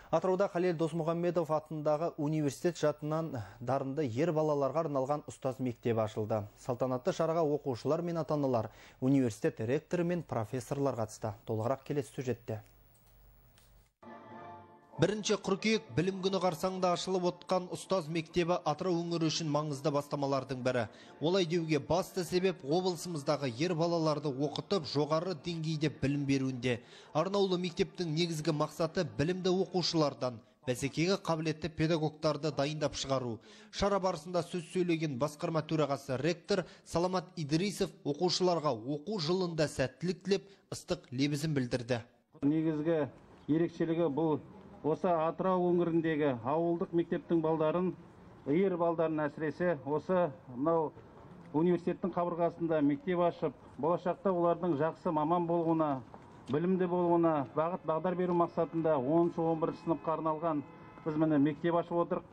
Атырауда Халел Досмұхамедов атындағы университет жатынан дарынды ер балаларға арналған ұстаз мектебі ашылды. Салтанатты шараға оқушылар мен ата-аналар, университет ректоры мен профессорлар қатысты. Толығырақ келесі сюжетте. 1 қыркүйек білім күні қарсаңында ашылып отқан ұстаз мектебі Атырау өңірі үшін маңызды бастамалардың бірі. Олай деуге басты себеп облысымыздағы ер балаларды оқытып, жоғары деңгейде білім беруінде. Арнаулы мектептің негізгі мақсаты білімді оқушылардан бәсекеге қабілетті педагогтарды дайындап шығару. Шара барысында сөз сөйлеген басқарма төрағасы ректор Саламат Идрисов оқушыларға оқу жылында сәттілік тілеп, ыстық лебізін білдірді. Негізгі ерекшелігі бұл осы Атырау өңіріндегі ауылдық мектептің балдарын, ер балдарын әсіресе осы мынау университеттің қабырғасында мектеп ашып, болашақта олардың жақсы маман болуына, білімді болуына бағыт бағдар беру мақсатында 10-11 сыныпқа арналған біз міне мектеп ашып отырмыз.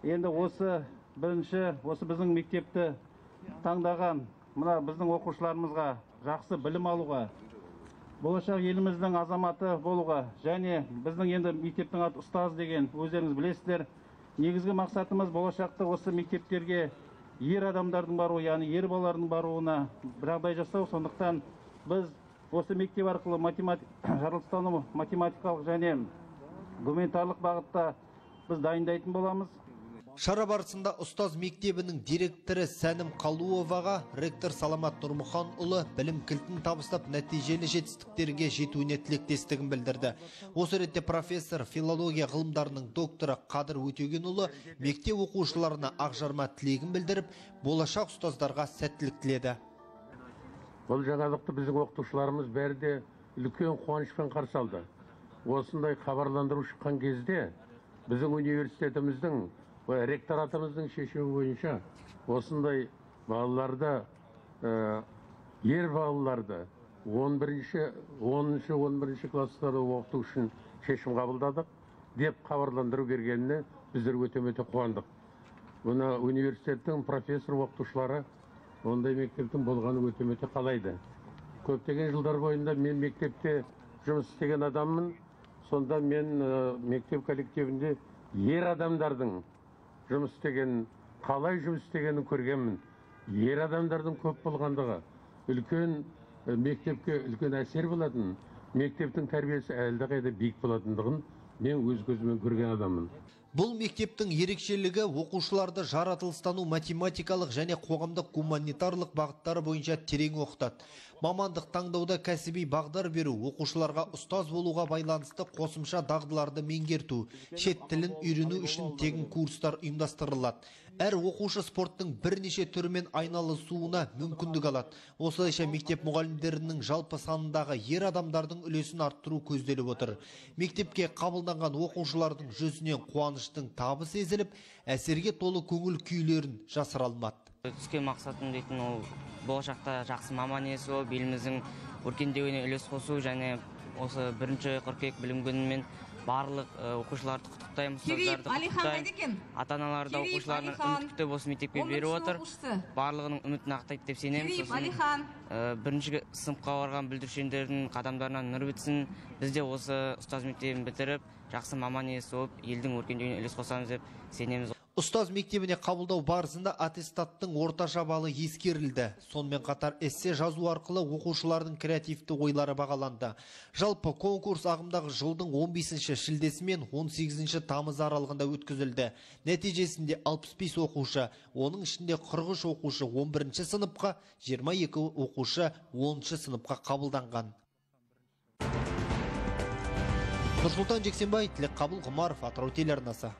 Енді осы бірінші осы біздің мектепті таңдаған мына біздің оқушыларымызға жақсы білім алуға, болашақ еліміздің азаматы болуға және біздің енді мектептің аты ұстаз деген өздеріңіз білесіздер. Негізгі мақсатымыз болашақта осы мектептерге ер адамдардың баруы, яғни ер балалардың баруына жағдай жасау. Сондықтан біз осы мектеп арқылы жаратылыстану, математикалық және гуманитарлық бағытта біз дайындайтын боламыз. Шара барысында ұстаз мектебінің директоры Сәнім Қалуоваға ректор Саламат Нұрмұханұлы білім кілтін табыстап, нәтижелі жетістіктерге жетуіне тілектестігін білдірді. Осы ретте профессор, филология ғылымдарының докторы Қадыр Өтегенұлы мектеп оқушыларына ақжарма тілегін білдіріп, болашақ ұстаздарға сәттілік тіледі. Бұл жаңалықты біздің оқытушыларымыз бәрі де үлкен қуанышпен қарсы алды. Осындай хабарландыру шыққан кезде біздің университетіміздің ректоратымыздың шешімі бойынша осындай балаларды, ер балаларды 10-11 класстарда оқыту үшін шешім қабылдадық деп хабарландыру бергеніне біздер өте-өте қуандық. Бұны университеттің профессор оқытушылары ондай мектептің болғаны өте-өте қалайды. Көптеген жылдар бойында мен мектепте жұмыс істеген адаммын. Сонда мен мектеп коллективінде ер адамдардың жұмыс істеген, қалай жұмыс істегенін көргенмін. Ер адамдардың көп болғандығы үлкен мектепке үлкен әсер болатын, мектептің тәрбиесі әлдеқайда биік болатындығын мен өз көзіммен көрген адаммын. Бұл мектептің ерекшелігі оқушыларды жаратылыстану, математикалық және қоғамдық гуманитарлық бағыттары бойынша терең оқытады. Мамандық таңдауда кәсіби бағдар беру, оқушыларға ұстаз болуға байланысты қосымша дағдыларды меңгерту, шет тілін үйрену үшін тегін курстар ұйымдастырылады. Әр оқушы спорттың бірнеше түрімен айналысуына мүмкіндік алады. Осылайша мектеп мұғалімдерінің жалпы санындағы ер адамдардың үлесін арттыру көзделіп отыр. Мектепке қабылданған оқушылардың жүзінен қуаныштың табы сезіліп, әсерге толы көңіл күйлерін жасыра алмады. Түскен мақсатым дейтін ол болашақта жақсы маман иесі болып, еліміздің өркендеуіне үлес қосу және осы 1 қыркүйек білім күнімен барлық оқушыларды құттықтаймын, ұстаздарды құттықтаймын, ата-аналарды оқушыларының үміт күтіп осы мектепке беріп отыр. Барлығының үмітін ақтайды деп сенемін. Сосын 1 сыныпқа барған бүлдіршіндердің қадамдарынан нұр бітсін. Біз де осы ұстаз мектебін бітіріп, жақсы маман иесі болып, елдің өркендеуіне үлес қосамыз деп сенеміз. Ұстаз мектебіне қабылдау барысында аттестаттың орташа балы ескерілді. Сонымен қатар эссе жазу арқылы оқушылардың креативті ойлары бағаланды. Жалпы конкурс ағымдағы жылдың 15 шілдесі мен 18 тамыз аралығында өткізілді. Нәтижесінде 65 оқушы, оның ішінде 43 оқушы 11 сыныпқа, 22 оқушы 10 сыныпқа қабылданған. Нұрсұлтан Жексенбай, Тілекқабыл Құмаров, Атырау телеарнасы.